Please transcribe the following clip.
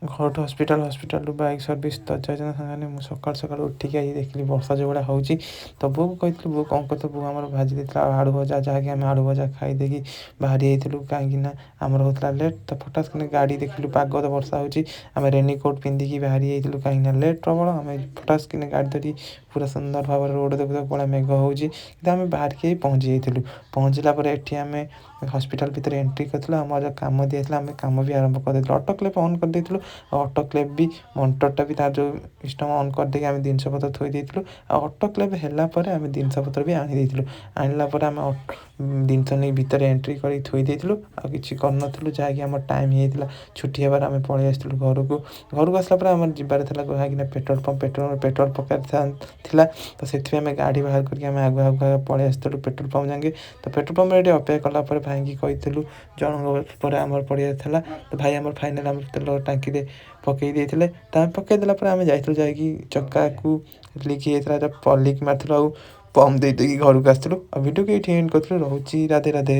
ଘରଠୁ ହସ୍ପିଟାଲ, ହସ୍ପିଟାଲରୁ bike service. ତ ଜୟ ଜଗନ୍ନାଥ ସାଙ୍ଗମାନେ, ମୁଁ ସକାଳୁ ସକାଳୁ ଉଠିକି ଆଜି ଦେଖିଲି ବର୍ଷା ଯେଉଁ ଭଳିଆ ହେଉଛି। ତ ବୋଉକୁ କହିଥିଲି, ବୋଉ କ'ଣ କରିଥିବ? ବୋଉ ଆମର ଭାଜି ଦେଇଥିଲା ଆଳୁ ଭଜା, ଯାହାକି ଆମେ ଆଳୁ ଭଜା ଖାଇ ଦେଇକି ବାହାରି ଯାଇଥିଲୁ, କାହିଁକି ନା ଆମର ହେଉଥିଲା ଲେଟ୍। ତ ଫଟାସ୍ କିନା ଗାଡ଼ି ଦେଖିଲୁ, ପାଗ ତ ବର୍ଷା ହେଉଛି, ଆମେ ରେନିକୋଟ୍ ପିନ୍ଧିକି ବାହାରି ଯାଇଥିଲୁ, କାହିଁକି ନା ଲେଟ୍ ପ୍ରବଳ। ଆମେ ଫଟାସ୍ କିନା ଗାଡ଼ି ଧରି ପୁରା ସୁନ୍ଦର ଭାବରେ ରୋଡ଼ ଦେଖୁ ଦେଖୁ କଳା ମେଘ ହେଉଛି, କିନ୍ତୁ ଆମେ ବାହାରିକି ପହଞ୍ଚି ଯାଇଥିଲୁ। ପହଞ୍ଚିଲା ପରେ ଏଠି ଆମେ ହସ୍ପିଟାଲ ଭିତରେ ଏଣ୍ଟ୍ରି କରିଥିଲୁ। ଆମର କାମ ଦିଆଯାଇଥିଲା, ଆମେ କାମ ବି ଆରମ୍ଭ କରିଦେଇଥିଲୁ। ଅଟୋ କ୍ଲେପ୍ ଅନ୍ କରିଦେଇଥିଲୁ, ଆଉ ଅଟୋ କ୍ଲେପ୍ ବି ମଣ୍ଟରଟା ବି ତାର ଯେଉଁ ସିଷ୍ଟମ୍ ଅନ୍ କରିଦେଇକି ଆମେ ଜିନିଷପତ୍ର ଥୋଇ ଦେଇଥିଲୁ। ଆଉ ଅଟୋ କ୍ଲେପ୍ ହେଲା ପରେ ଆମେ ଜିନିଷପତ୍ର ବି ଆଣି ଦେଇଥିଲୁ। ଆଣିଲା ପରେ ଆମେ ଜିନିଷ ନେଇ ଭିତରେ ଏଣ୍ଟ୍ରି କରିକି ଥୋଇ ଦେଇଥିଲୁ, ଆଉ କିଛି କରିନଥିଲୁ, ଯାହାକି ଆମର ଟାଇମ୍ ହେଇଯାଇଥିଲା ଛୁଟି ହେବାର। ଆମେ ପଳେଇ ଆସିଥିଲୁ ଘରକୁ। ଘରକୁ ଆସିଲା ପରେ ଆମର ଯିବାର ଥିଲା କାହିଁକିନା ପେଟ୍ରୋଲ ପମ୍ପ, ପେଟ୍ରୋଲ ପକାଇବାର ଥିଲା। ତ ସେଥିପାଇଁ ଆମେ ଗାଡ଼ି ବାହାର କରିକି ଆମେ ଆଗୁଆ ଆଗୁଆ ପଳେଇ ଆସିଥିଲୁ ପେଟ୍ରୋଲ ପମ୍ପ ଯାକେ। ତ ପେଟ୍ରୋଲ ପମ୍ପରେ ଏଠି ଅପେକ୍ଷା କଲା ପରେ ଭାଇଙ୍କି କହିଥିଲୁ, ଜଣଙ୍କ ପରେ ଆମର ପଡ଼ିବାର ଥିଲା। ତ ଭାଇ ଆମର ଫାଇନାଲ୍ ଆମର ତେଲ ଟାଙ୍କିରେ ପକେଇ ଦେଇଥିଲେ। ତ ଆମେ ପକେଇ ଦେଲା ପରେ ଆମେ ଯାଇଥିଲୁ, ଯାଇକି ଚକାକୁ ଲିକ୍ ହେଇଯାଇଥିଲା, ଲିକ୍ ମାରିଥିଲୁ ଆଉ ପମ୍ପ ଦେଇ ଦେଇକି ଘରକୁ ଆସିଥିଲୁ, ଆଉ ଭିଡ଼ିଓକୁ ଏଇଠି ଏଣ୍ଡ କରିଥିଲୁ। ରହୁଛି, ରାଧେ ରାଧେ।